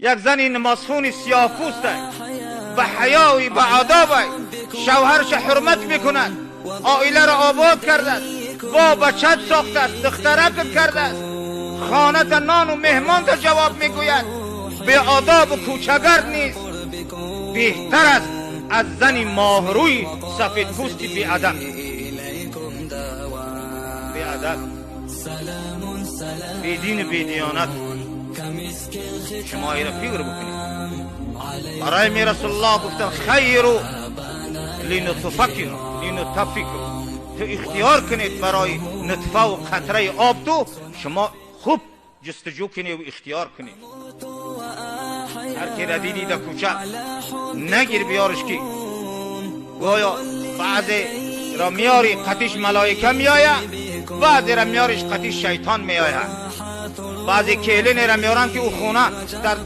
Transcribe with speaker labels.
Speaker 1: Як зани намозхони сиёҳпӯст ба ҳаёи ба одоб шавҳараш ҳурмат мекунад, оиларо обод кардааст, бо бача сохтааст, духтарак кардааст, хона нону меҳмонро ҷавоб мегӯяд, беодоб ва кӯчагард нест, беҳтар аст аз зани моҳрӯи сафедпӯсти беадаб. Беадаб, бедину бедиёнат. Шумо инро фикр бикунед. Барои ми Расулуллоҳ гуфтанд: хайру линутфакин линутафикум, ту ихтиёр кунед барои нутфа ва қатраи об, ту шумо хуб ҷустуҷӯ кунед ва ихтиёр кунед. Ҳар ки ра дидӣ дар кӯча, нагир биёриш, ки гӯё баъзе ро меёрӣ, қатиш малоика меояд, баъзеро меёриш, қатиш шайтон меояд. Баъзе келинеро меоранд, ки ӯ хона дар